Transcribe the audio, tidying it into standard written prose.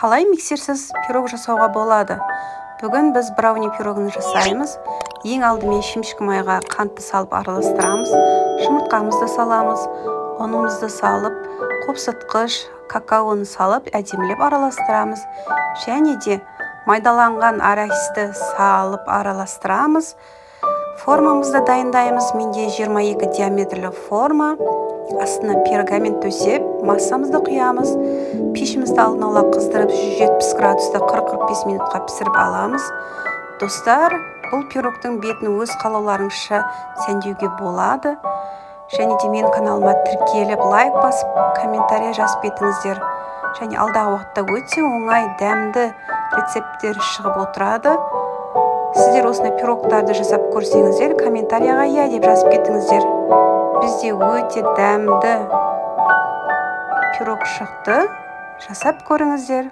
Қалай миксерсіз пирог жасауға болады? Бүгін біз брауни пирогын жасаймыз. Ең алдымен шемішкі майға қантты салып араластырамыз, жұмыртқамызды саламыз, ұнымызды салып, қопсытқыш, какаоны салып, әдемілеп араластырамыз. Және де майдаланған арахисті салып араластырамыз. Формамызды дайындаймыз. Менде 22 диаметрлі форма. Астына пергамент төсеп, массамызды құямыз. Пешімізді алдын ала қыздырып, 170 градуста 40-45 минутқа пісіріп аламыз. Достар, бұл пирогтың бетін өз қалауларыңызша сәндеуге болады. Және де менің каналыма тіркеліп, лайк басып, комментарий жазып кетіңіздер. Және алдағы уақытта өте оңай, дәмді рецепттер шығып отырады. Сіздер осындай пирогтарды жасап көрсеңіздер, комментарияға «иә» деп жазып кетіңіздер. Бізде өте дәмді пирог шықты, жасап көріңіздер.